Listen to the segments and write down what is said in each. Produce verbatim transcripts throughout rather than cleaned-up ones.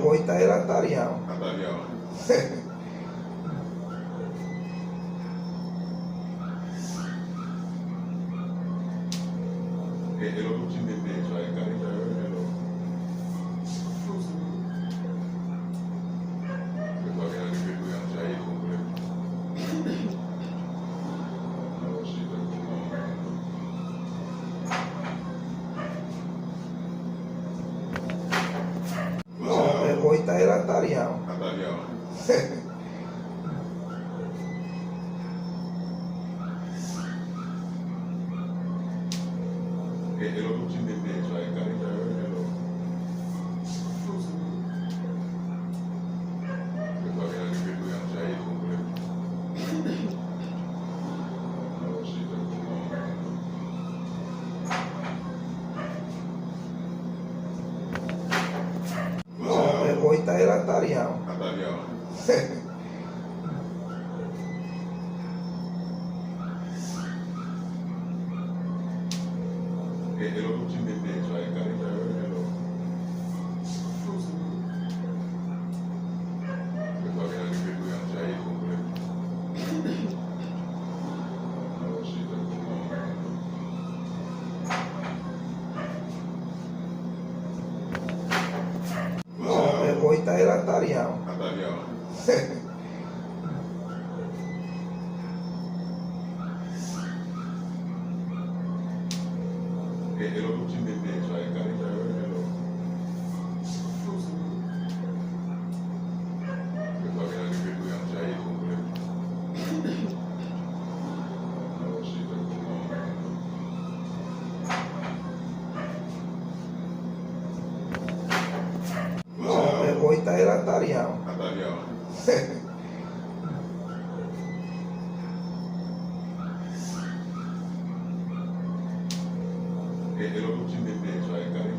Poi tai la talia. Atalia. E, e lo tutti in mezzo ai cari. Poi tai la talia. Atalia. E, e lo tutti in mezzo ai cari. Poi tai la talia. Atalia. E, e lo tutti in mezzo ai cari. Poi tai la talia. Atalia. E, e lo tutti in mezzo ai cari. Poi tai la talia. Atalia. E, e lo tutti in mezzo ai cari.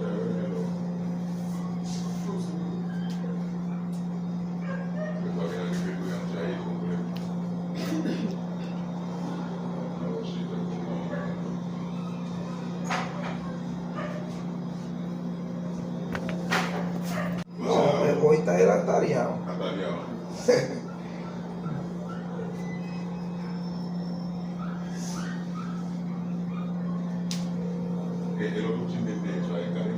Poi tai la talia. Atalia. E, e lo tutti in mezzo ai cari.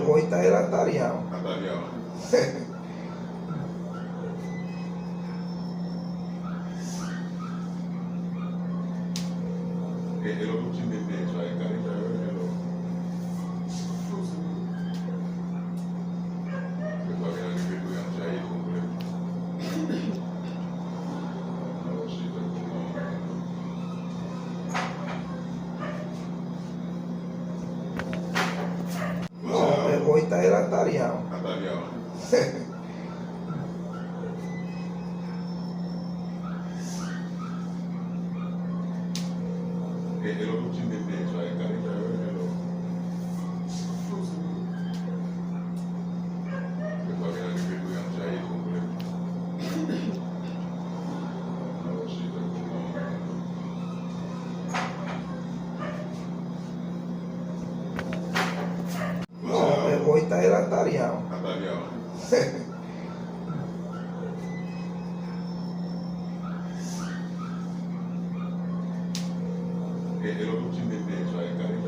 Poi tai la talia. Atalia. E, e lo tutti in mezzo ai cari. Poi tai la talia. Atalia. E, e lo tutti in mezzo ai cari. Poi tai la talia. Atalia. E, e lo tutti in mezzo ai cari.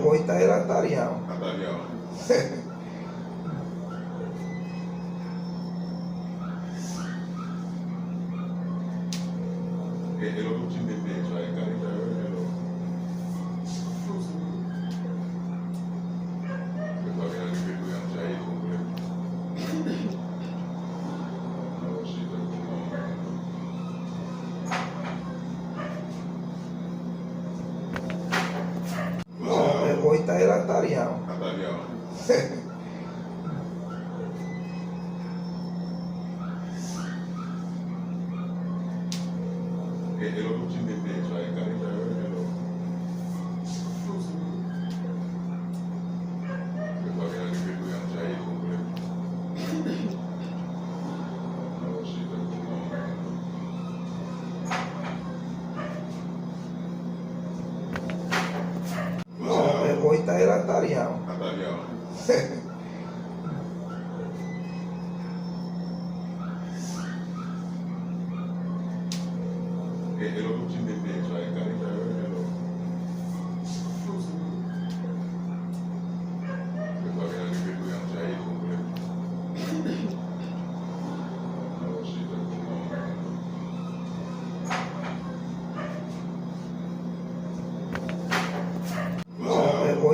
Poi tai la talia. Atalia. E, e lo tutti in mezzo ai cari. Esta el Atariao. Esta el Atariao.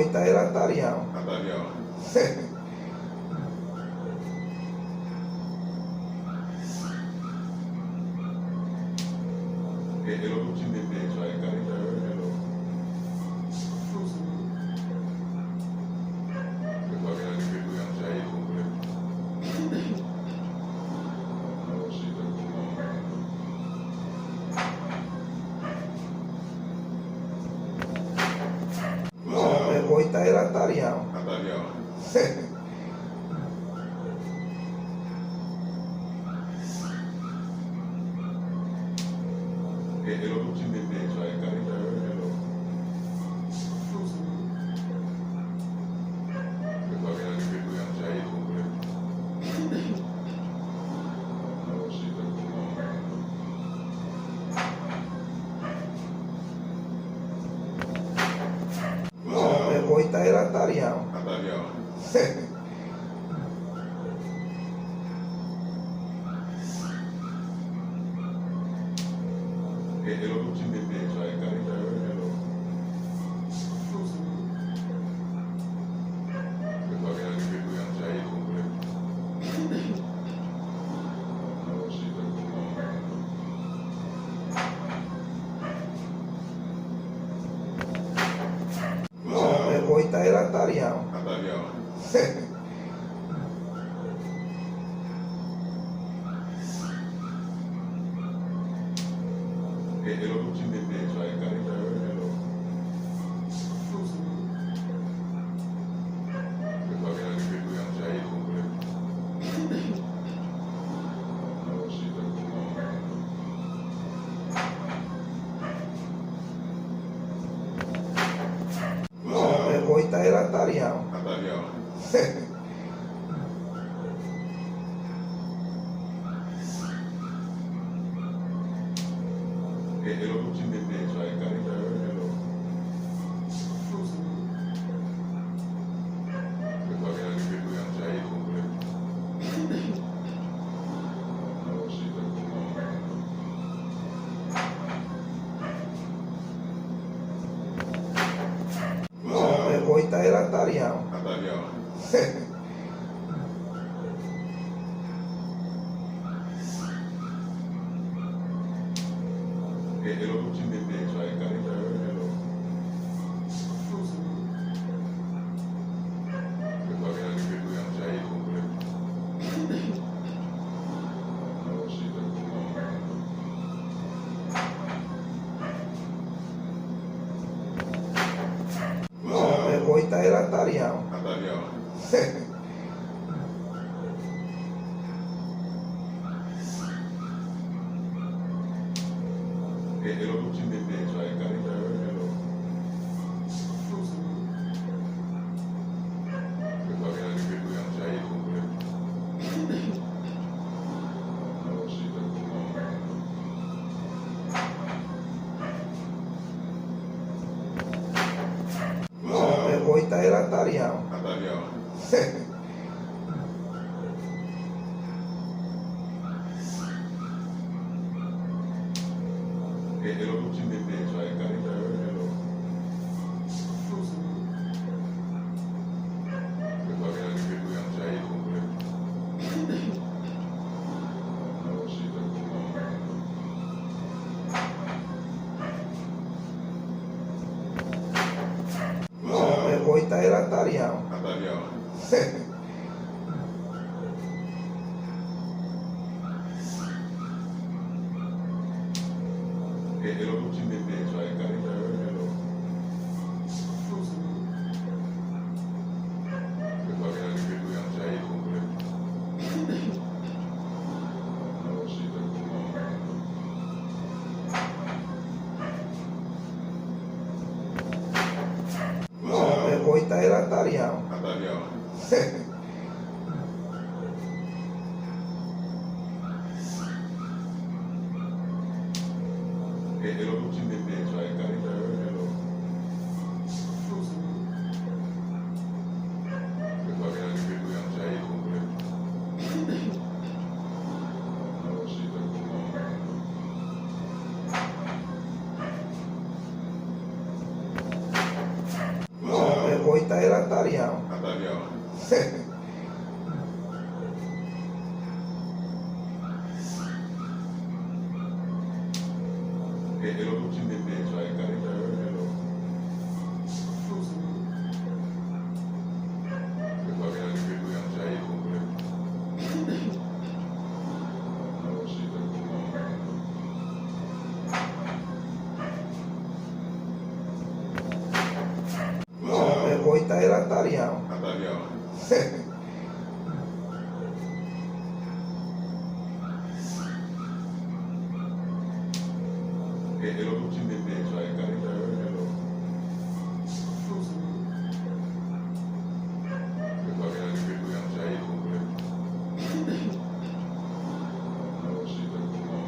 Esta el Atariao. Esta el Atariao. Esta el Atariao. Esta el Atariao. Esta el Atariao. Esta el Atariao. Esta el Atariao. Esta el Atariao. Poi tai la talian. Italiano. E, e lo tu ti mete su ai cari, cioè, lo. Che fa che la ripetuta non c'è il problema. Non lo sito il momento. Poi tai la talian. Italiano. E, e lo tu ti mete su ai cari, cioè, lo. Che fa che la ripetuta non c'è il problema. Non lo sito il momento. Poi tai la talian. Italiano. E, e lo tu ti mete su ai cari, cioè, lo. Che fa che la ripetuta non c'è il problema. Non lo sito il momento. Poi tai la talian. Italiano. E, e lo tu ti mete su ai cari, cioè, lo. Che fa che la ripetuta non c'è il problema. Non lo sito il momento.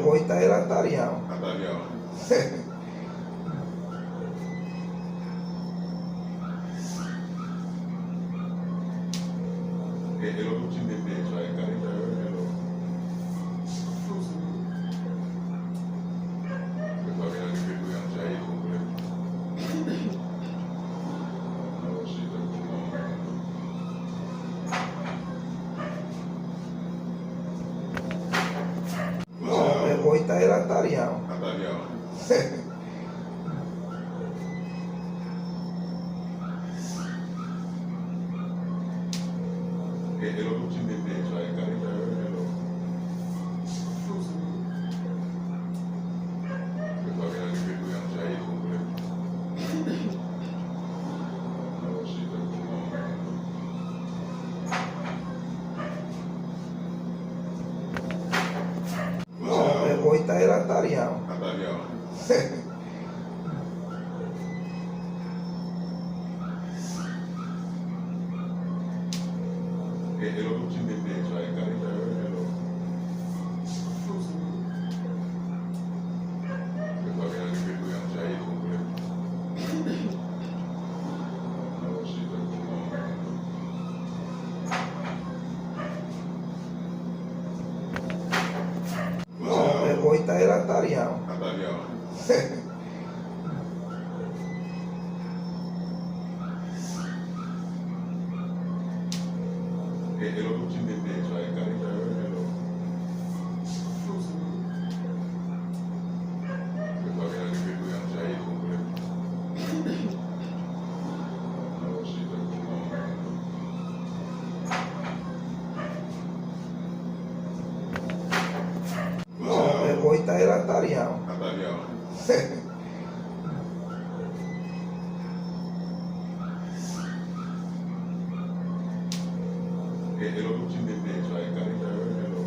Poi tai la talian. Italiano. E, e lo tu ti mete su ai cari, cioè, lo. Che fa che la ripetuta non c'è il problema. Non lo sito il momento. Poi tai la talian. Italiano. E, e lo tu ti mete su ai cari, cioè, lo. Che fa che la ripetuta non c'è il problema. Non lo sito il momento. Poi tai la talian. Italiano. E, e lo tu ti mete su ai cari, cioè, lo. Che fa che la ripetuta non c'è il problema. Non lo sito il momento. Poi tai la talian. Italiano. E, e lo tu ti mete su ai cari, cioè, lo. Che fa che la ripetuta non c'è il problema. Non lo sito il momento. Poi tai la talian. Italiano. E, e lo tu ti mete su ai cari, cioè, lo.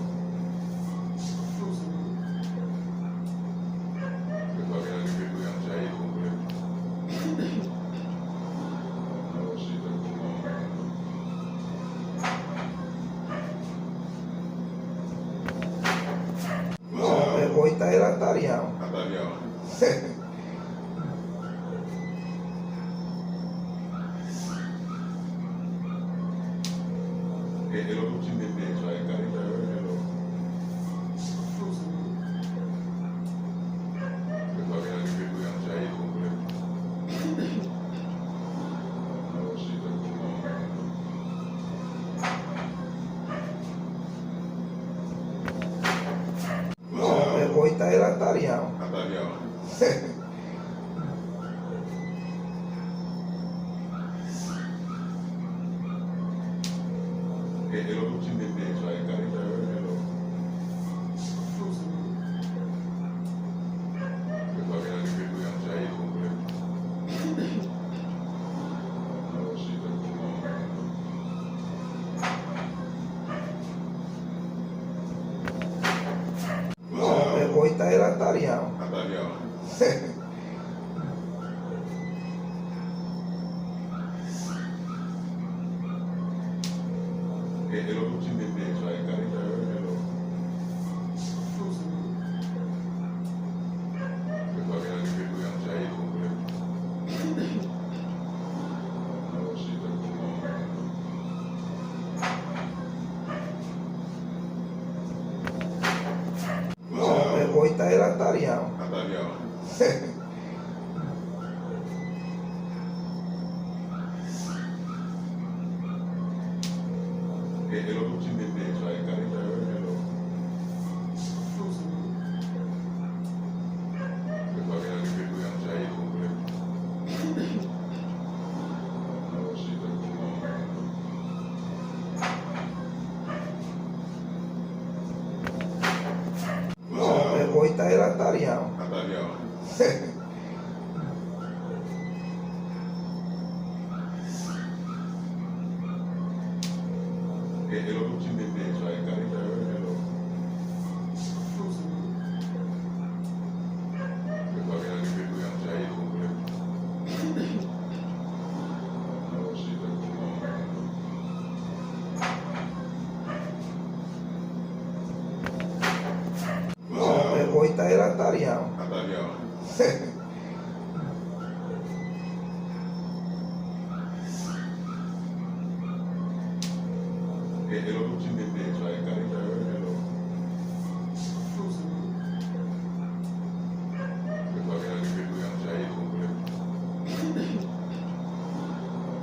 Che fa che la ripetuta non c'è il problema. Non lo sito il momento. Poi tai la talian. Italiano. E, e lo tu ti mete su ai cari, cioè, lo. Che fa che la ripetuta non c'è il problema. Non lo sito il momento. Oi, Tayra, Tarião. Ataliano. Hello, tutti benvenuti al canale. Hello. Io sto venendo qui qui a già io completo. Allora, sì, per il momento. Oi, Tayra, Tarião. Ataliano. Hello, tutti benvenuti al canale. Hello. Io sto venendo qui qui a già io completo. Allora, sì, per il momento. Oi, Tayra, Tarião. Ataliano. Hello, tutti benvenuti al canale. Hello. Io sto venendo qui qui a già io completo. Allora, sì, per il momento. Oi, Tayra, Tarião. Ataliano. Hello, tutti benvenuti al canale. Hello. Io sto venendo qui qui a già io completo.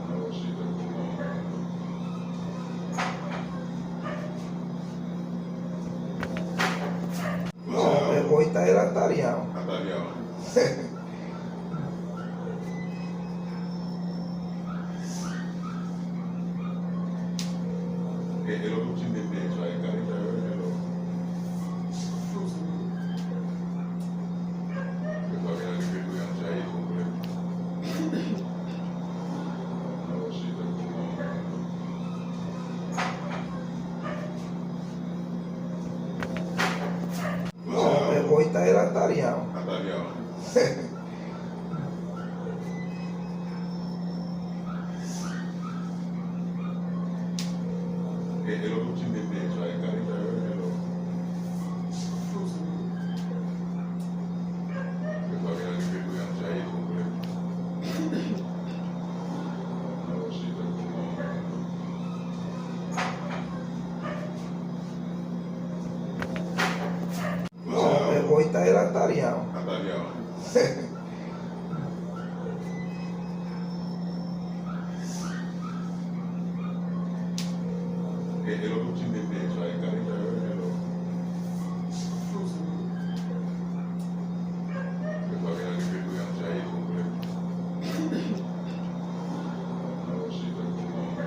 Allora, sì, per il momento. Oi, Tayra, Tarião. Ataliano. Hello, tutti benvenuti al canale. Hello. Io sto venendo qui qui a già io completo. Allora, sì, per il momento. Oi, Tayra, Tarião. Ataliano. Hello, tutti benvenuti al canale. Hello. Io sto venendo qui qui a già io completo. Allora, sì, per il momento. Oi, Tayra, Tarião. Ataliano. Hello, tutti benvenuti al canale. Hello. Io sto venendo qui qui a già io completo. Allora, sì, per il momento. Oi, Tayra, Tarião. Ataliano. Hello, tutti benvenuti al canale. Hello. Io sto venendo qui qui a già io completo. Allora, sì, per il momento.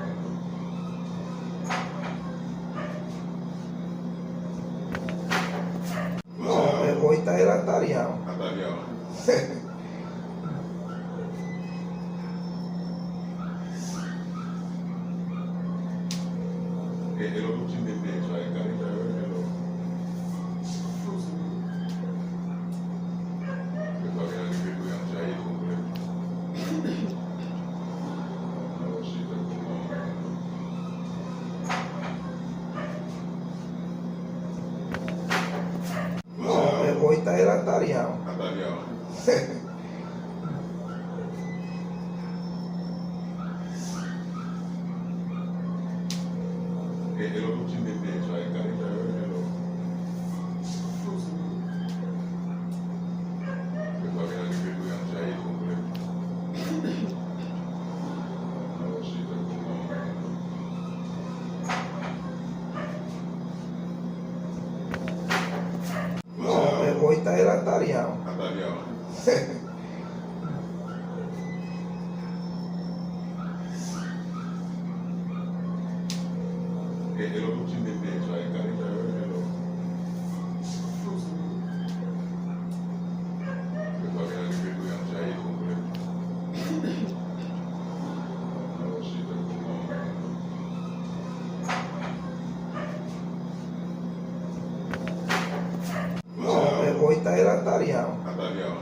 Oi, Tayra, Tarião. Ataliano. Hello, tutti benvenuti al canale. Hello. Io sto venendo qui qui a già io completo. Allora, sì, per il momento. Oi, Tayra, Tarião. Ataliano. Hello, tutti benvenuti al canale. Hello. Io sto venendo qui qui a già io completo. Allora, sì, per il momento. Atalian. Atalian. E, e lòt ou ti mete sa e kare sa yo, e lòt. E pa vin rive pou y ap jayi konplè. Alò, si te pou mwen. Bon, e, Oita era Atalian. Atalian.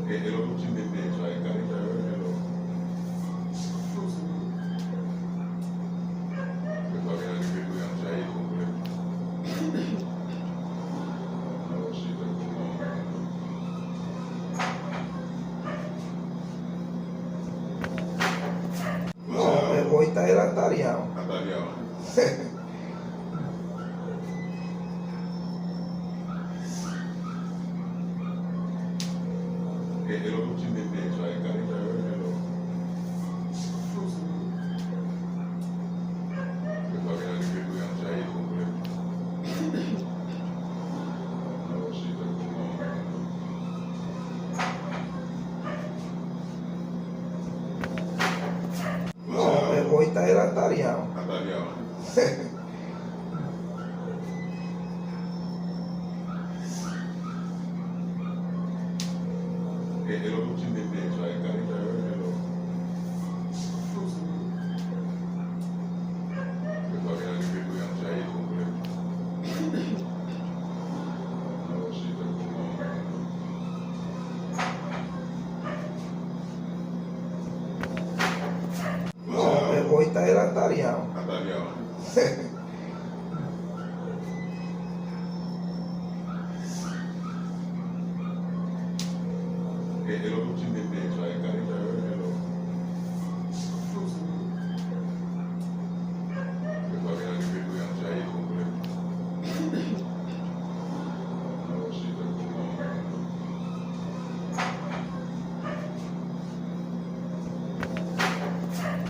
E, e lòt ou ti mete sa e kare sa yo, e lòt. E pa vin rive pou y ap jayi konplè. Alò, si te pou mwen. Bon, e, Oita era Atalian. Atalian. E, e lòt ou ti mete sa e kare sa yo, e lòt. E pa vin rive pou y ap jayi konplè. Alò, si te pou mwen. Bon, e, Oita era Atalian. Atalian. E, e lòt ou ti mete sa e kare sa yo, e lòt. E pa vin rive pou y ap jayi konplè. Alò, si te pou mwen. Bon, e, Oita era Atalian. Atalian. E, e lòt ou ti mete sa e kare sa